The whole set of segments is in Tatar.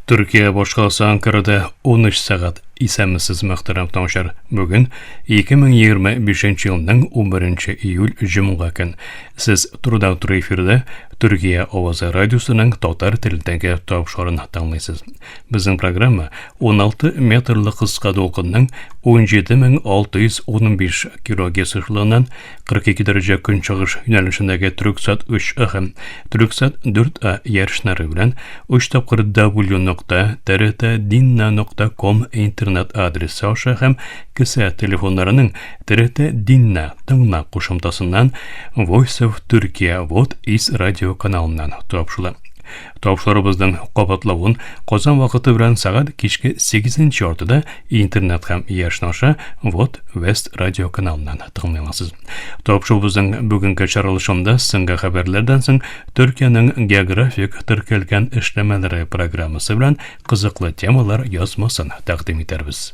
Төркия башкаласы Анкарада 13 сәгать. Исәнмесез, мөхтәрәм тыңлаучылар. Бүген 2025 елның 11 июль җомга көн. Сез турыдан-туры эфирда Төркия авазы радиосының татар телендәге тапшыруын тыңлыйсыз. Безнең программа 16 метрлы кыска дулкынның 17615 килогерц ешлыгыннан 42 дәрәҗә көнчыгыш юнәлешендәге Түрксат 3А һәм Түрксат 4А ярышлары белән 3 тапкыр w.trtdinna.com интернет адресы аша һәм кесә телефоннарының TRT Dinna тыңла кушымтасыннан Voice of Turkey Вот из радио каналыннан тапшыла. Тапшыруыбызның кабатлавын Казан вакыты белән сәгать кичке 8 яртыда интернет һәм яшен аша Вот Вест радио каналыннан тыңлый аласыз. Тапшыруыбызның бүгенге чыгарылышында соңгы хәбәрләрдән соң Төркиянең географик теркәлгән эшләмәләре программасы белән кызыклы темалар язмасын тәкъдим итәрбез.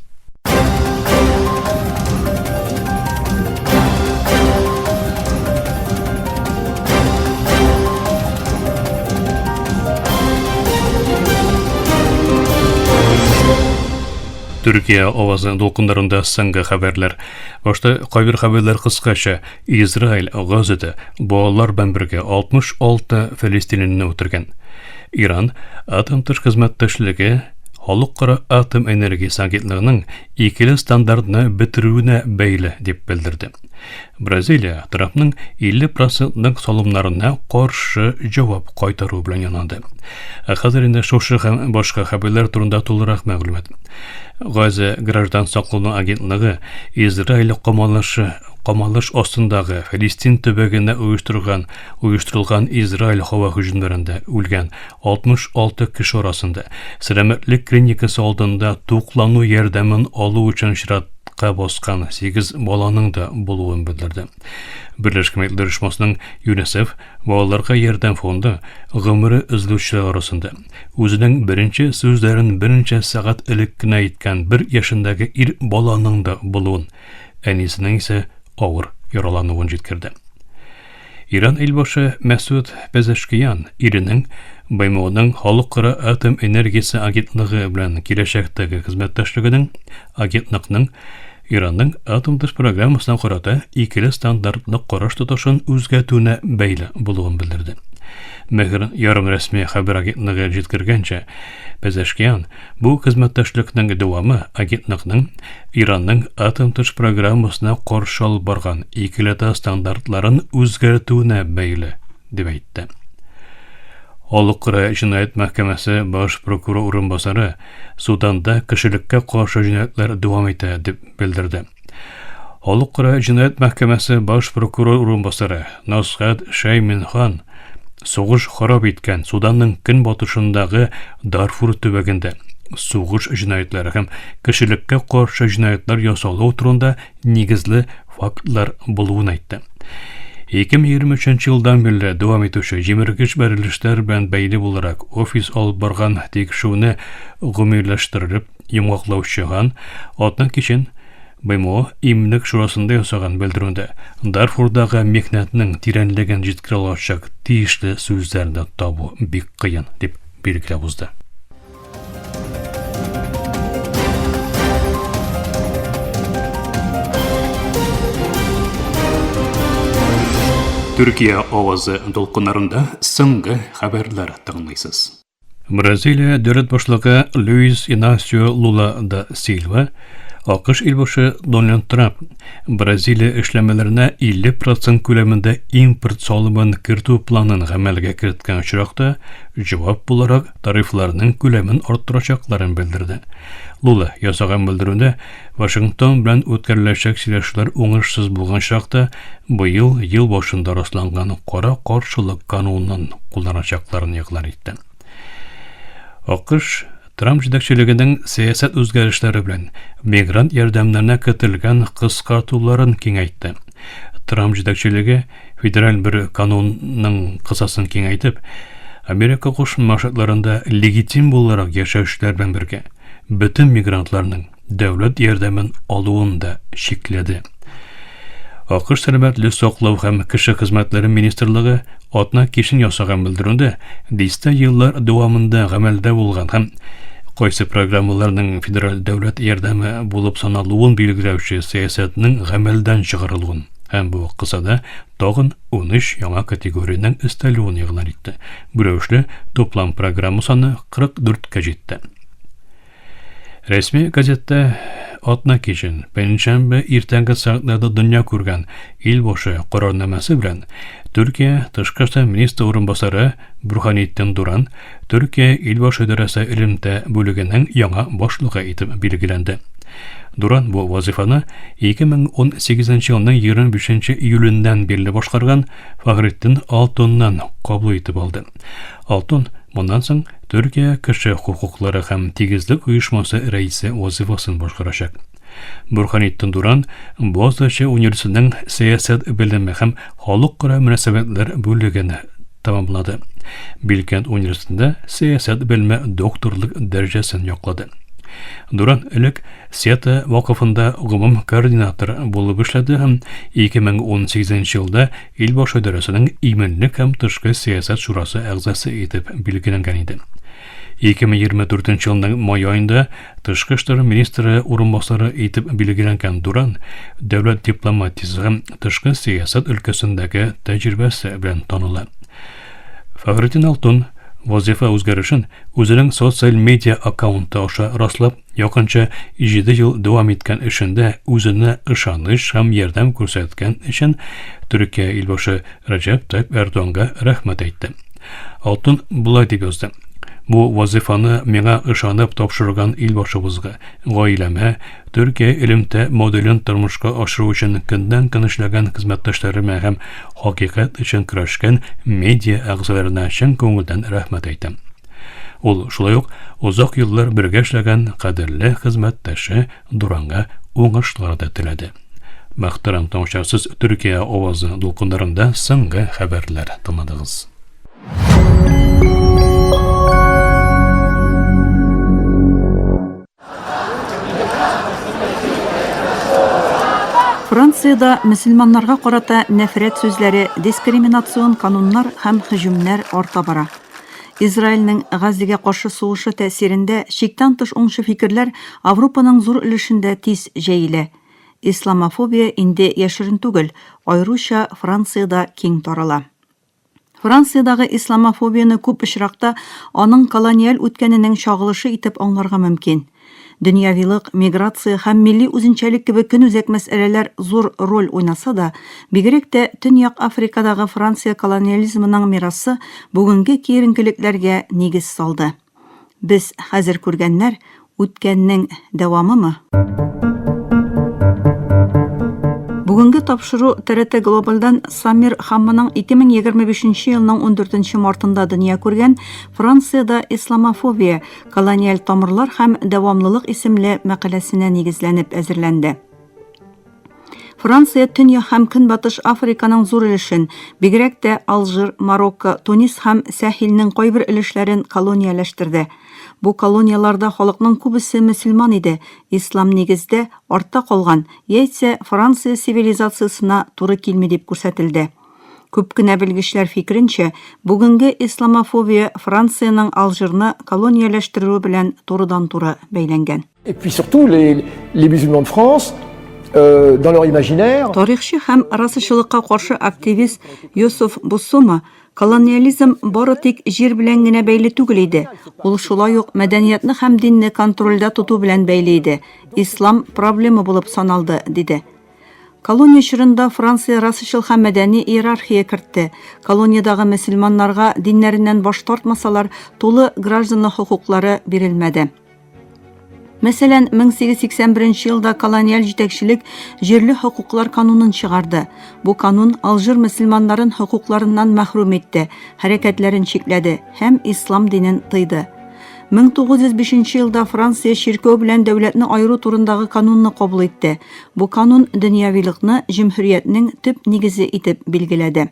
Төркия авазы дулкыннарында соңгы хәбәрләр. Башта кайбер хәбәрләр кыскача. Израиль Газада балалар белән бергә 66 фәлестинлине үтергән. Иран атом тыш хезмәттәшлеге Халыкара атом энергиясе агентлыгының икеле стандартны бетерүенә бәйле дип белдерде. Бразилия Трампның 50 процентлык салымнарына каршы җавап кайтару белән янады. Ә хәзер инде шушы һәм башка хәбәрләр турында тулырак мәгълүмат. Газа граждан саклану агентлыгы Израиль камалышы камалыш астындагы Филистин төбәгенә оештырган оештырылган Израиль һава һөҗүмнәрендә үлгән 66 кеше арасында сәламәтлек клиникасы алдында туклану ярдәмен алу өчен чиратка баскан 8 баланың да булуын белдерде. Берләшкән Милләтләр Оешмасының ЮНИСЕФ балаларга ярдәм фонды гомере өзелүчеләр арасында үзенең беренче сүзләрен берничә сәгать элек кенә әйткән бер яшендәге ир баланың да булуын, әнисенең исә авыр яралануын җиткерде. Иран илбашы Мәсуд Пезешкиян иренең БМОның Халыкара атом энергиясе агентлыгы белән киләчәктәге хезмәттәшлегенең агентлыкның Иранның атом тыш программасына карата икеле стандартлы караш тотышын үзгәртүенә бәйле булуын белдерде. Мехр ярымрәсми хәбәр агентлыгы җиткергәнчә, Пезешкиян Бу хезмәттәшлекнең дәвамы агентлыкның Иранның атом тыш программасына каршы алып барган икеләтә стандартларын үзгәртүенә бәйле, дип әйтте. Халыкара җинаять мәхкәмәсе баш прокурор урынбасары Суданда кешелеккә каршы җинаятьләр дәвам итә, дип белдерде. Халыкара җинаять мәхкәмәсе баш прокурор урынбасары Насхат Шәймин хан сугыш харап иткән Суданның көнбатышындагы Дарфур төбәгендә сугыш җинаятьләре һәм кешелеккә каршы җинаятьләр ясалу турында нигезле фактлар булуын әйтте. 2023 елдан бирле дәвам итүче җимергеч бәрелешләр белән бәйле буларак офис алып барган тикшерүне гомумиләштереп Йомгаклаучы хан атна кичен БМО Иминлек шурасында ясаган белдерүендә Дарфурдагы михнәтнең тирәнлеген җиткерә алачак тиешле сүзләрне табу бик кыен, дип билгеләп узды. Төркия авазы дулкыннарында соңгы хәбәрләр тыңлыйсыз. Бразилия дәүләт башлыгы Луис Инасио Лула да Силва АКШ илбашы Дональд Трамп Бразилия эшләмәләренә 50% күләмендә импорт салымын кертү планын гамәлгә керткән очракта җавап буларак тарифларның күләмен арттырачакларын белдерде. Лула ясаган белдерүендә Вашингтон белән үткәреләчәк сөйләшүләр уңышсыз булган очракта быел ел башында расланган кара каршылык канунын кулланачакларын игълан итте. АКШ Трамп җитәкчелегенең сәясәт үзгәрешләре белән мигрант ярдәмнәренә кертелгән кыскартуларын киңәйтте. Трамп җитәкчелеге федераль бер канунның кысасын киңәйтеп, Америка Кушма Штатларында легитим буларак яшәүчеләр белән бергә бөтен мигрантларның дәүләт ярдәмен алуын да чикләде. АКШ сәламәтлек саклау һәм кеше хезмәтләре министрлыгы атна кичен ясаган белдерүендә дистә еллар дәвамында гамәлдә булган һәм кайсы программаларның федераль дәүләт ярдәме булып саналуын билгеләүче сәясәтнең гамәлдән чыгарылуын һәм бу кысада тагын 13 яңа категориянең өстәлүен игълан итте. Бу рәвешле туплам программа саны 44 кә җитте. Рәсми газетта атна кичен, пәнҗешәмбе иртәнге сәгатьләрдә дөнья күргән ил башы карарнамәсе белән Төркия тышкы эшләр министры урынбасары Бурханеттин Дуран Төркия ил башы идарәсе элемтә бүлегенең яңа башлыгы итеп билгеләнде. Дуран бу вазифаны 2018 елның 25 июленнән бирле башкарган Фахреттин Алтуннан кабул итеп алды. Алтун моннан соң Төркия кеше хокуклары һәм тигезлек оешмасы рәисе вазифасын башкарачак. Бурханеттин Дуран Бозачы университетының сәясәт белеме һәм халыкара мөнәсәбәтләр бүлеген тәмамлады. Билкент университетында сәясәт белеме докторлык дәрәҗәсен яклады. Дуран элек Сета вакыфында гомум координатор булып эшләде һәм 2018 елда Илбашы идарәсенең иминлек һәм тышкы сәясәт шурасы әгъзасы итеп билгеләнгән иде. 2024 елның май аенда тышкы эшләр министры урынбасары итеп билгеләнгән Дуран дәүләт дипломатиясе һәм тышкы сәясәт өлкәсендәге тәҗрибәсе белән таныла. Фәхретдин Алтун вазифа үзгәрешен үзенең социаль медиа аккаунты аша раслап, Якынча җиде ел дәвам иткән эшендә үзенә ышаныч һәм ярдәм күрсәткән өчен Төркия илбашы Рәҗәп Тайип Эрдоганга рәхмәт әйтте. Алтун болай дип язды. Бу вазифаны миңа ышанып тапшырган илбашыбызга, гаиләмә, Төркия элемтә моделен тормышка ашыру өчен көннән-көн эшләгән хезмәттәшләремә һәм хакыйкать өчен көрәшкән медиа әгъзаларына чын күңелдән рәхмәт әйтәм. Ул шулай ук озак еллар бергә эшләгән кадерле хезмәттәше Дуранга уңышлар да теләде. Мөхтәрәм тыңлаучылар, сез Төркия авазы дулкыннарында соңгы хәбәрләр тыңладыгыз. Франциядә мөселманнарга карата нәфрәт сүзләре, дискриминацион кануннар һәм һөҗүмнәр арта бара. Израильнең Газзегә каршы сугышы тәэсирендә чиктән тыш уңчы фикерләр Авропаның зур өлешендә тиз җәелә. Исламофобия инде яшерен түгел, аеруча Франциядә киң тарала. Франциядагы исламофобияне күп очракта аның колониаль үткәненең чагылышы итеп аңларга мөмкин. Дөньявилык, миграция һәм милли үзенчәлек кебек көнүзәк мәсьәләләр зур роль уйнаса да, бигрәк тә Төньяк Африкадагы Франция колониализмының мирасы бүгенге киеренкелекләргә нигез салды. Без хәзер күргәннәр, үткәннең дәвамымы? Бүгенге тапшыру ТРТ Глобальдан Самир Хамманың 2025 елның 14 мартында дөнья күргән Франциядә исламофобия, колониаль тамырлар һәм дәвамлылык исемле мәкаләсенә нигезләнеп әзерләнде. Франция Төньяк һәм Көнбатыш Африканың зур өлешен, бигрәк тә Алжир, Марокко, Тунис һәм Сәхилнең кайбер өлешләрен колонияләштерде. Бу колонияләрдә халыкның күбесе мөселман иде, ислам нигездә артта калган, яисә Франция цивилизациясенә туры килми дип күрсәтелде. Күп кенә белгечләр фикеренчә, бүгенге исламофобия Франциянең Алжирны колонияләштерүе белән турыдан-туры бәйләнгән. Et puis surtout, les, les musulmans de France, euh, dans leur imaginaire... Тарихчы һәм расачылыкка каршы активист Йосыф Буссума колониализм бары тик җир белән генә бәйле түгел иде, ул шулай ук мәдәниятны һәм динне контрольдә тоту белән бәйле иде, ислам проблема булып саналды, диде. Колония чорында Франция расачыл һәм мәдәни иерархия кертте. Колониядагы мөселманнарга диннәреннән баш тартмасалар, тулы гражданлык хокуклары бирелмәде. Мәсәлән, 1881 елда колониаль җитәкчелек җирле хокуклар канунын чыгарды. Бу канун Алжир мөселманнарын хокукларыннан мәхрүм итте, хәрәкәтләрен чикләде һәм ислам динен тыйды. 1905 елда Франция чиркәү белән дәүләтне аеру турындагы канунны кабул итте. Бу канун дөньявилыкны җөмһүриятнең төп нигезе итеп билгеләде.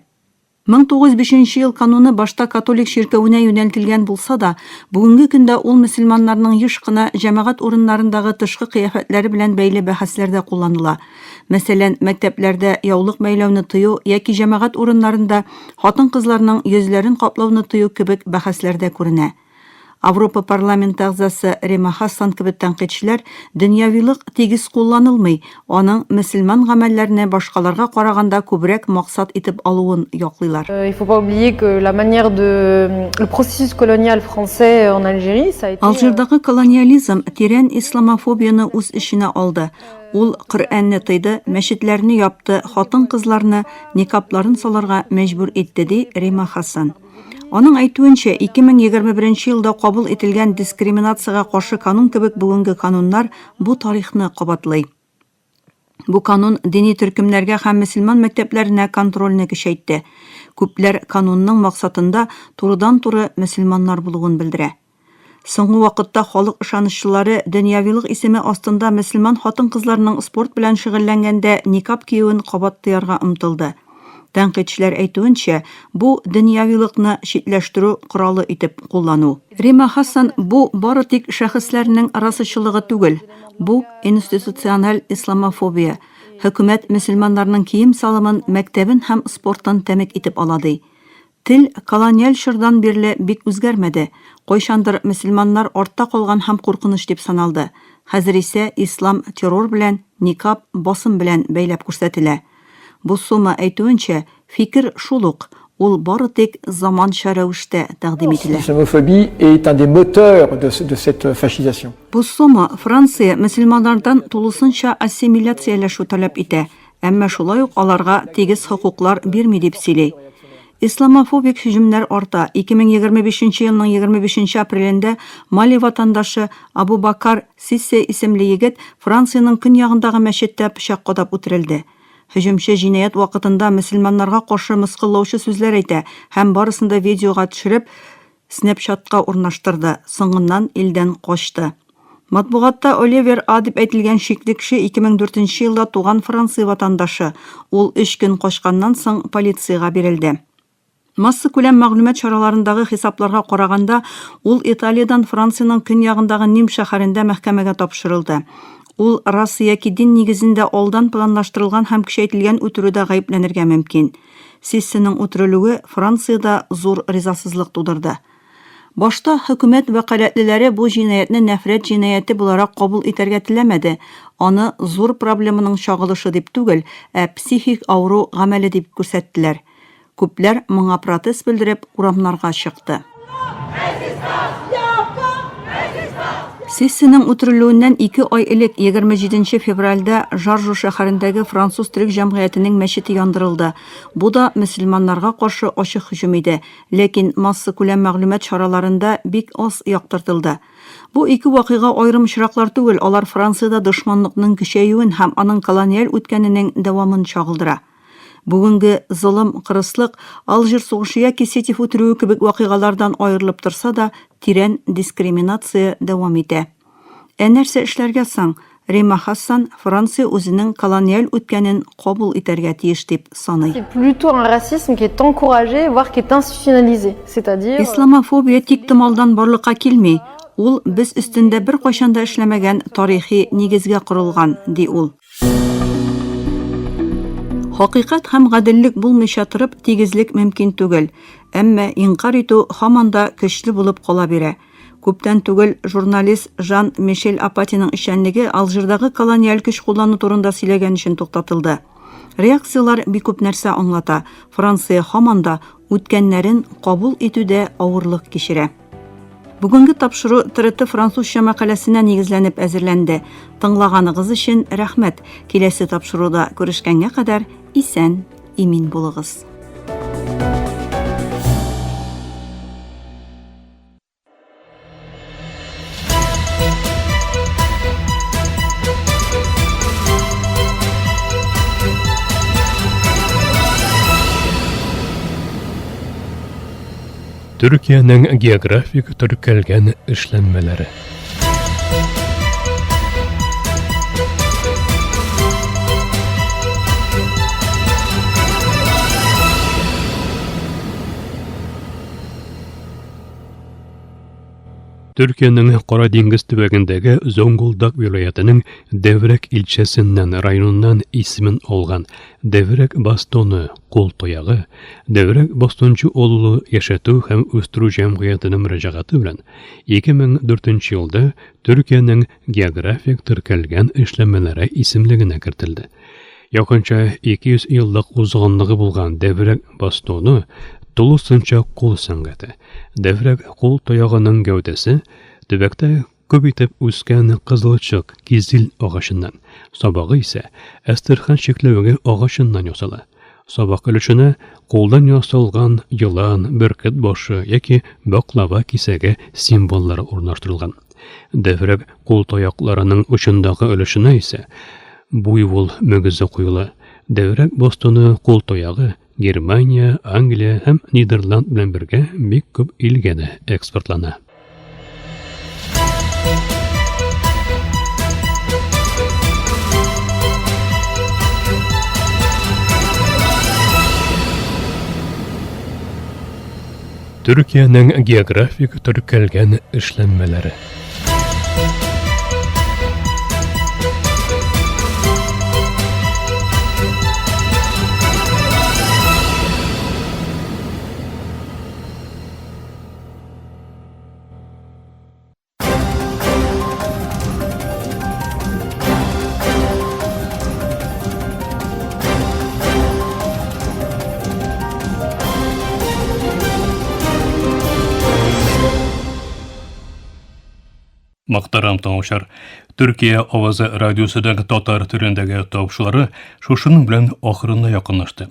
1905 нче ел кануны башта католик чиркәвенә юнәлтелгән булса да, бүгенге көндә ул мөселманнарның еш кына җәмәгать урыннарындагы тышкы кыяфәтләре белән бәйле бәхәсләрдә кулланыла. Мәсәлән, мәктәпләрдә яулык бәйләүне тыю яки җәмәгать урыннарында хатын-кызларның йөзләрен каплауны тыю кебек бәхәсләрдә күренә. Авропа парламенты әгъзасы Рема Хассан кебек тәнкыйтьчеләр дөньявилык тигез кулланылмый, аның мөселман гамәлләрне башкаларга караганда күбрәк максат итеп алуын яклыйлар. Il faut pas oublier que la manière de le processus colonial français en Algérie, ça a été Алжирдагы колониализм тирән исламофобияне үз эченә алды. Ул Коръәнне тыйды, мәчетләрне япты, хатын-кызларны никабларын салырга мәҗбүр итте, ди Рима Хассан. Аның әйтүенчә, 2021 елда кабул ителгән дискриминациягә каршы канун кебек бүгенге кануннар бу тарихны кабатлый. Бу канун дини төркемнәргә һәм мөселман мәктәпләренә контрольне көчәйтте. Күпләр канунның максатында турыдан-туры мөселманнар булуын белдерә. Соңгы вакытта халык ышаныччылары дөньявилык исеме астында мөселман хатын-кызларының спорт белән шөгыльләнгәндә никаб киюен кабат тыярга омтылды. Тәнкыйтьчеләр әйтүенчә, бу дөньявилыкны читләштерү коралы итеп куллану. Рима Хассан, бу бары тик шәхесләрнең расачылыгы түгел, бу институциональ исламофобия. Хөкүмәт мөселманнарның кием-салымын, мәктәбен һәм спортын тәмек итеп ала, ди. Тел колониаль чордан бирле бик үзгәрмәде. Кайчандыр мөселманнар артта калган һәм куркыныч дип саналды. Хәзер исә ислам террор белән, никаб, басым белән бәйләп күрсәтелә. Буссума әйтүенчә, фикер шул ук, ул бары тик заманча рәвештә тәкъдим ителә. L'islamophobie est un des moteurs de cette fascisation. Буссума Франция мөселманнардан тулысынча ассимиляцияләшү таләп итә, Әмма шулай ук аларга тигез хокуклар бирми дип сөйли. Исламофобик һөҗүмнәр арта. 2025 елның 25 апрелендә Мали ватандашы Абубакар Сиссе исемле егет Франциянең көньягындагы мәчеттә пычак кадап үтерелде. Һөҗүмче җинаять вакытында мөселманнарга каршы мыскыллаучы сүзләр әйтә һәм барысын да видеога төшереп, Снэпчатка урнаштырды, соңыннан илдән качты. Матбугатта Оливер А дип әйтелгән шикле кеше 2004 елда туган Франция ватандашы. Ул өч көн качканнан соң полициягә бирелде. Массакүләм мәгълүмат чараларындагы хисапларга караганда, ул Италиядән Франциянең көньягындагы Ним шәһәрендә мәхкәмәгә тапшырылды. Ул раса яки дин нигезендә алдан планлаштырылган һәм көчәйтелгән үтерүдә гаепләнергә мөмкин. Сиссеның үтерелүе Франциядә зур ризасызлык тудырды. Башта хөкүмәт вәкаләтлеләре бу җинаятьне нәфрәт җинаяте буларак кабул итәргә теләмәде, аны зур проблеманың чагылышы дип түгел, ә психик авыру гамәле дип күрсәттеләр. Күпләр моңа протест белдереп урамнарга чыкты. Сиссеның үтерелүеннән ике ай элек, 27 февральдә Жаржу шәһәрендәге француз төрек җәмгыятенең мәчете яндырылды. Бу да мөселманнарга каршы ачык һөҗүм иде, ләкин массакүләм мәгълүмат чараларында бик аз яктыртылды. Бу ике вакыйга аерым очраклар түгел, алар Франциядә дошманлыкның көчәюен һәм аның колониаль үткәненең дәвамын чагылдыра. Бүгенге золым, кырыслык, Алжир сугышы яки Сетев үтерүе кебек вакыйгалардан аерылып торса да, тирән дискриминация дәвам итә. Ә нәрсә эшләргә соң? Рима Хассан Франция үзенең колониаль үткәнен кабул итәргә тиеш дип саный. C'est plutôt un racisme qui est encouragé, voire qui est institutionnalisé, c'est-à-dire Исламофобия тиктомалдан барлыкка килми, ул без өстендә беркайчан да эшләмәгән тарихи нигезгә корылган, ди ул. Хакыйкать һәм гаделлек булмыйча торып, тигезлек мөмкин түгел. Әмма инкарь итү һаман да көчле булып кала бирә. Күптән түгел журналист Жан Мишель Апатиның эшчәнлеге Алжирдагы колониаль көч куллану турында сөйләгән өчен туктатылды. Реакцияләр бик күп нәрсә аңлата. Франция һаман да үткәннәрен кабул итүдә авырлык кичерә. Бүгенге тапшыру ТРТ французча мәкаләсенә нигезләнеп әзерләнде. Тыңлаганыгыз өчен рәхмәт. Киләсе тапшыруда күрешкәнгә кадәр исән, имин булыгыз. Төркиянең географик теркәлгән эшләнмәләре. Төркиянең Кара диңгез төбәгендәге Зонгулдак вилаятының Деврек илчәсеннән районыннан исемен алган Деврек бастоны кул таягы Деврек Бастончыоğlu яшәтү һәм үстерү җәмгыятенең мөрәҗәгате белән 2004 елда Төркиянең географик теркәлгән эшләнмәләре исемлегенә кертелде. Якынча 200 еллык узганлыгы булган Деврек бастоны тулысынча кул сәнгате. Деврек кул таягының гәүдәсе төбәктә күп итеп үскән кызылчык кизил агачыннан, сабагы исә әстерхан чикләвеге агачыннан ясала. Сабак өлешенә кулдан ясалган елан, бөркет башы яки баклава кисәге символлары урнаштырылган. Деврек кул таякларының очындагы өлешенә исә буйвол мөгезе куела. Деврек бостоны кул таягы Германия, Англия һәм Нидерланд белән бергә бик күп илгә дә экспортлана. Төркиянең географик теркәлгән эшләнмәләре. Мөхтәрәм тыңлаучылар, Төркия авазы радиосының татар телендәге тапшырулары шушының белән ахырына якынлашты.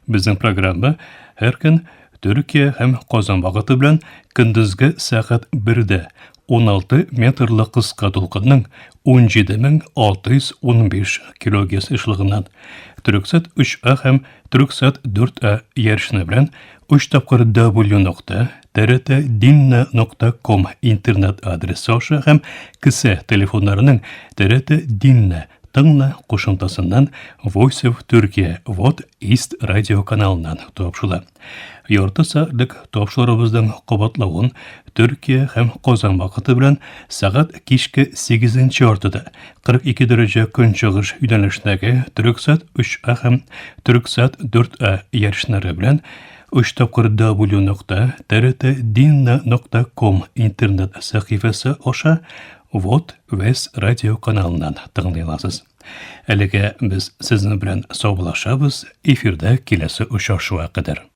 Безнең программа һәр көн Төркия һәм Казан вакыты белән көндезге сәгать 1дә 16 метрлы кыска дулкынның 17615 килогерц ешлыгыннан Төрксат 3А һәм Төрксат 4А ярышны белән 3 тапкыр w нокта trtdinna нокта ком интернет адресы аша һәм кесә телефоннарының TRT Dinna тыңла кушымтасыннан Voice of Turkey Вот East радио каналыннан тапшыла. Ярты сәгатьлек тапшыруыбызның кабатлавын Төркия һәм Казан вакыты белән сәгать кичке 8 яртыда 42 дәрәҗә көнчыгыш юнәлешендәге Төрексат 3А һәм Төрексат 4А ярышлары белән 3 тапкыр w нокта trtdinna нокта ком интернет сәхифәсе аша Вот Вес радио каналыннан тыңлый аласыз. Әлегә без сезнең белән саубуллашабыз, эфирда киләсе очрашуга кадәр.